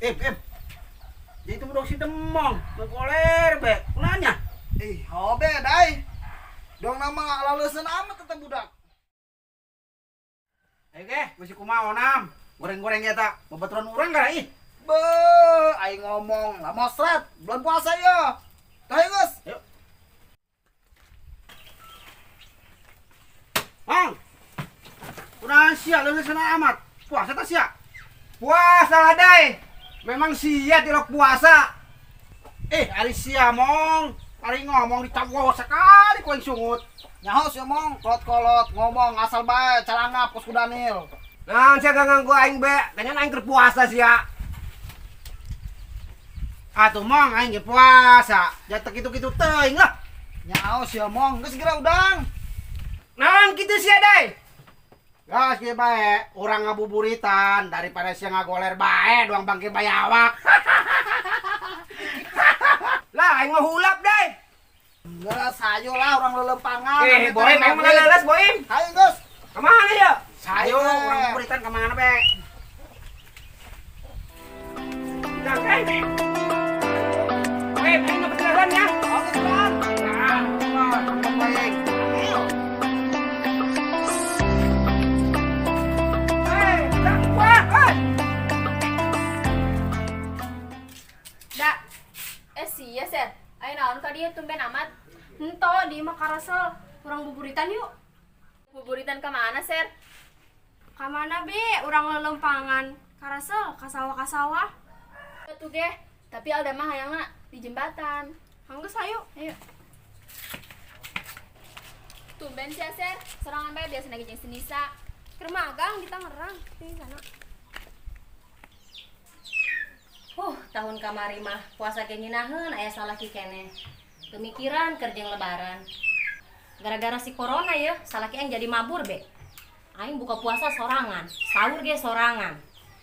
Em. Jadi itu budak si Demong, goler be. Nanya. Ih, hobe dai. Dong nama laleuseun amat teteh budak. Ayo ge, geus kumaha onam. Goreng-goreng eta, babaturan urang gara ih. Be, aing ngomong lah mosret, bulan puasa ya. Tah geus. Ayo. Mang. Kunaon sia leuseun amat? Puasa tah sia? Puasa lah dai. Memang sia tilok puasa. Ari sia mong, ari ngomong dicabok sekali ku aing sungut. Nyaho sia mong, kolot-kolot ngomong asal bae calangap kos ku Daniel. Nah, sia ganggu aing be, kayaknya aing keur puasa sia. Atuh mong aing ge puasa, jatuh kitu-kitu teuing lah. Nyaho sia mong, geus segera udang. Naon kitu sia dai? Gas ge bae, urang ngabuburitan daripada sia ngagoler bae doang bangke bayawak. Lah aing mah hulap dai. Geus hayu lah urang lelempangan. Boim aing mah leuleus boim. Hayu geus. Ka mana ya? Sayo urang buburitan ka mana be? Dang eh. Boim aing mah ketinggalan ya. Oke, jalan. Nah, aing. Ayo. Da, sia ser, ayo naon ka dieu tumben amat. Hento di imah karasel, urang buburitan yuk. Buburitan ka mana ser? Ka mana be, urang lelempangan. Karasel, ka sawah-ka sawah. Atuh ge, tapi Alda mah hayangna di jembatan. Hanggeus ayo. Ayo. Tumben sia ser, sorangan bae biasa lagi jeung si Nisa. Keur magang di Tangerang, di sana. Tahun kamari mah puasa ge nyinaheun aya salaki keneh. Pemikiran keur jeung lebaran. Gara-gara si corona ya, salaki aing jadi mabur be. Aing buka puasa sorangan, sahur ge sorangan.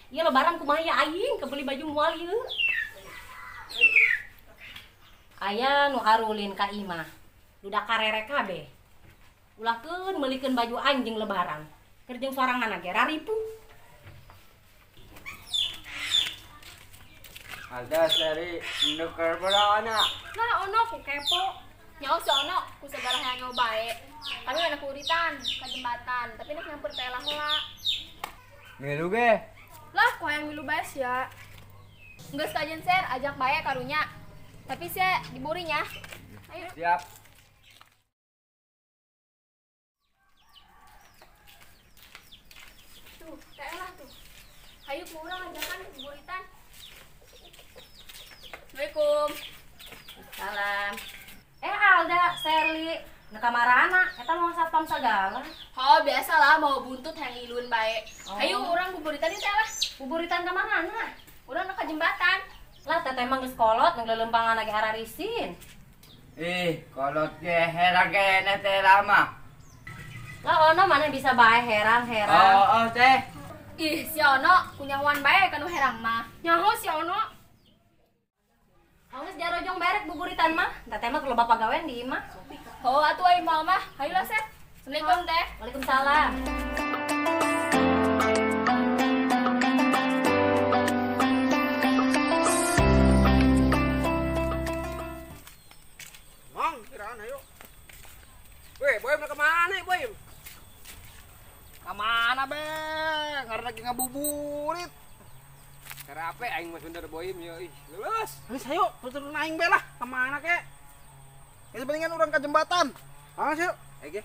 Ieu lebaran kumaha ya aing kebeli baju moal ieu. Aya nu arulin ka imah. Dudak karere kabeh. Ulahkeun meulikeun baju aing jeung lebaran. Keur jeung sorangan ge raripu. Alda seri nuker berana. Nah, ono ku kepo. Nyaho si ono ku segala hayang nyoba bae. Kami anak uritan ka jembatan, tapi nek nyampur teh lah heula. Milu ge. Lah, ku hayang milu bae sia. Geus kajen ser, ajak bae karunya. Tapi sia diburinya. Ayo. Siap. Tuh, teh lah tuh. Hayu ku urang ajakan buritan. Assalamualaikum. Salam. Alda, Serli, nu kamarana eta mau satpam sagala. Oh, biasalah mau buntut hayang ngiluan bae. Oh. Hayu urang buburitan ieu teh lah. Buburitan ka marana? Urang ka jembatan. Lah teteh mah geus kolot nu lelempangan lagi ararisin. Ih, kolot ge herang keneh teh lama. Lah ono mana bisa bae herang-herang. Oh, teh. Ih, si ono kunyahuan bae kanu herang mah. Nyaho si ono. Geus jarojong berek buburitan mah. Teteh mah kalau bapak gawean di imah. Oh, atuh aing moal mah. Hayu lah, Seh. Assalamualaikum, Teh. Waalaikumsalam. Mang, kiraan ayo. Weh, boy mau kemana, boy? Kemana be? Karena lagi ngabuburit. Kerape aing mah bener boim yo ih, lulus. Geus ayo, turun aing be lah, kemana kek? Geus mendingan urang ka jembatan. Ah, yuk. Ayo ge.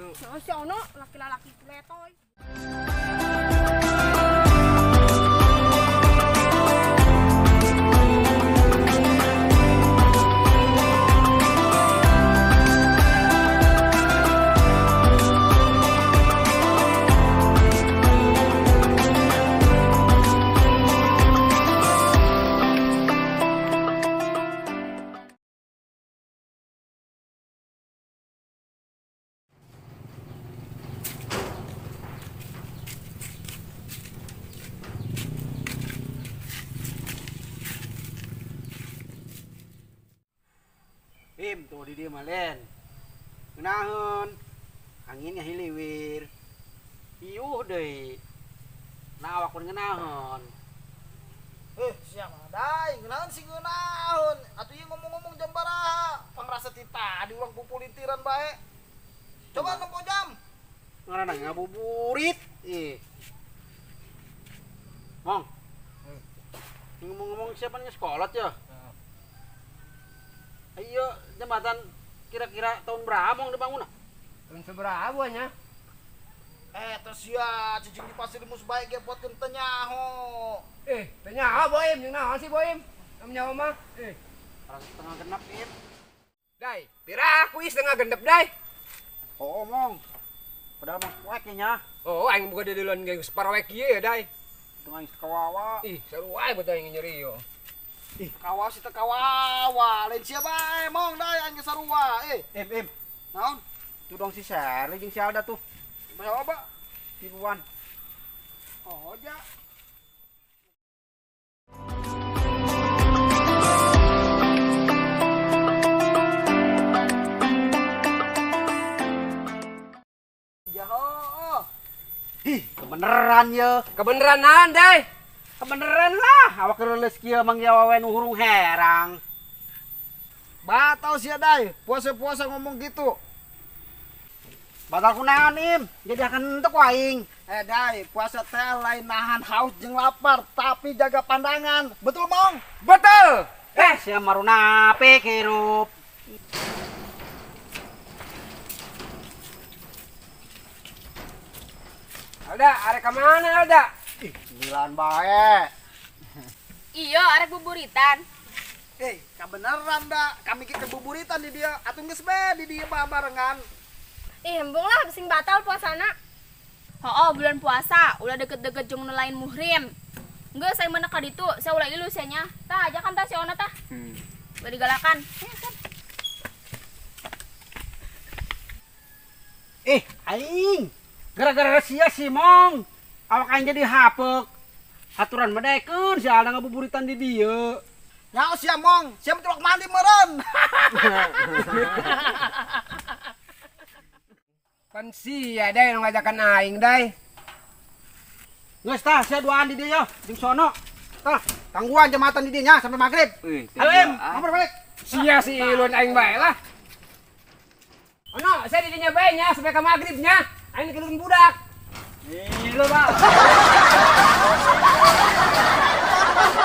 Nah, si Ono laki-laki letoy. Im tuh di dia malen. Ngeunaheun. Angin ngahiliwir. Iuh deui. Nah awak pun ngeunaheun. Sia mah dai, ngeunaheun sih ngeunaheun. Atuh ieu ngomong-ngomong jam baraha? Pangrasa ti tadi urang pupulintiran bae. Coba nempo jam. Ngaranna ngabuburit. Ih. Mong. Ngomong-ngomong siapa nih sekolah ya? Ayo jembatan kira-kira tahun berapa mong dibangun? Tahun seberapa nya? Terus ya cicing di pasir mus bae ge buat teu nyaho. Teu nyaho Boim, jeung naon sih Boim? Am nyaho mah. Orang setengah genep im. Dai, pira aku setengah genep dai. Oh, mong. Padahal mah poek nya. Oh, aing boga dedeulon ge geus parowek ieu ya dai. Itu aing kawawa. Ih, seru ae buat aing nyeri yo. Ih, kawawa sih teu kawawa. Lain sia bae mong dai aing geus sarua. Im. Naon? Tuh dong si Sherly jeung si Alda tuh. Bae ba? Tibuan. Oh, ja. Ya, Ih, kebeneran ye. Kebeneran naon, Dai? Kebeneran lah, awak leuleus kieu manggi awewe nu hurung herang. Batal sia dai, puasa-puasa ngomong gitu. Batal kunaon im, jadi akan entuk aing. Dai, puasa teh lain nahan haus jeung lapar, tapi jaga pandangan. Betul, Mong? Betul. Sia marunapik hirup. Alda, arek ka mana Alda? Ih, gemilan bae. Iya, arek buburitan. Kabeneran da, kami ke buburitan di dia. Atuh geus bae di dia barengan. Ih, embung lah bising batal puasana. Hooh, bulan puasa, ulah deket-deket jeung nu lain muhrim. Geus saya mana ka ditu, saya ulah ilu sia nya. Tah, ajakan tah si Ona tah. Bari galakan. Aing. Gara-gara sia si Mong. Awak aing jadi hapek. Aturan medekeun si Alda ngabuburitan di dieu. Nyaho sia Mong, sia mah cilok mandi meureun. Pan sia dai nu ngajakan aing dai. Geus tah sia duaan di dieu yo, jeung sono. Tah, tangguhan jembatan di dieu nya sampai magrib. Ayo em, mampir balik. Sia si ilun aing bae lah. Ono, saya di dinya bae nya sampai ka magrib nya. Aing dikelukeun budak. Ilu, Pak.